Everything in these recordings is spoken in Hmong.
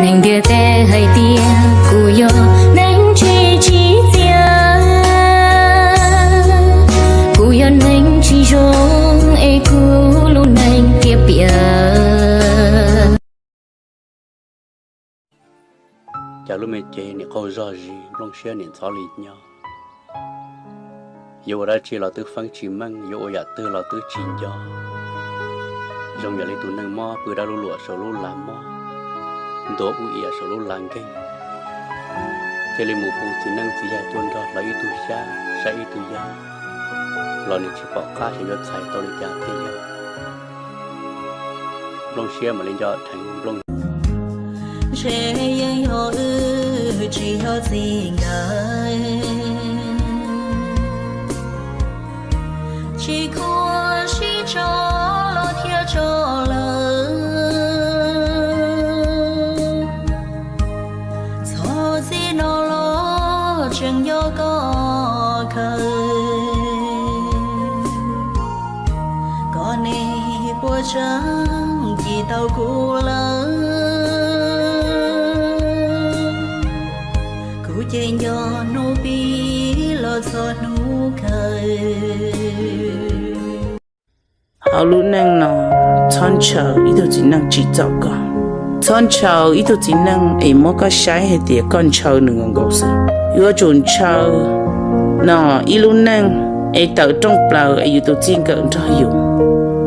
Neeg ntiaj teb hais tias kuv yog neeg tsis tsim txiaj, kuv yog neeg tsis zoo es kuv lub neej tiaj piam. Cas lub me cev nim qaug zog zis, nplooj siab nim ntxhov li nyob. Yuav ua dab tsi los twb feeb tsis meej, yuav ua yam twg los twb tsis nco. Zoo yam li tus neeg mob pw dab lub luam saum lub lav mob, ntuav ub iam saum lub lav nkeeg. Cia li mus hu txiv neej txiv yaig tuaj nrog hlawv ib tug xyab saib ib tug yawg, los nws tsis pom qab xyov yuav txhais tau li cas thiaj yog. Nplooj siab mam li nco dheev nplooj. Ntshe yeej yog wb tsis yog txij nkawm, tsis khuam sib tso los thiaj tso lawm. Txog txij no los tseem nco koj kawg, koj niag puas tseeb cim tau kuv lawm. Kuv ces nco hnub pib los txog hnub kawg. Hauv lub neej no, txhob ntshaw ib tug txiv neej tsim txom koj. Txhob ntshaw ib tug txiv neej es muab koj saib hais tias koj ntshaw nws nkaus nkaus xwb. Yuav tsum ntshaw no ib lub neej es tawm rooj plaws es yus tus txij nkawm nrog yus,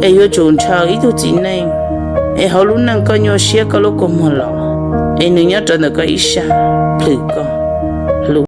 es yuav tsum ntshaw ib tug txiv neej es hauv lub neej koj nyuaj siab koj lub kua muag los, es nws nyob rawv ntawm koj ib sab, plhws koj, hlub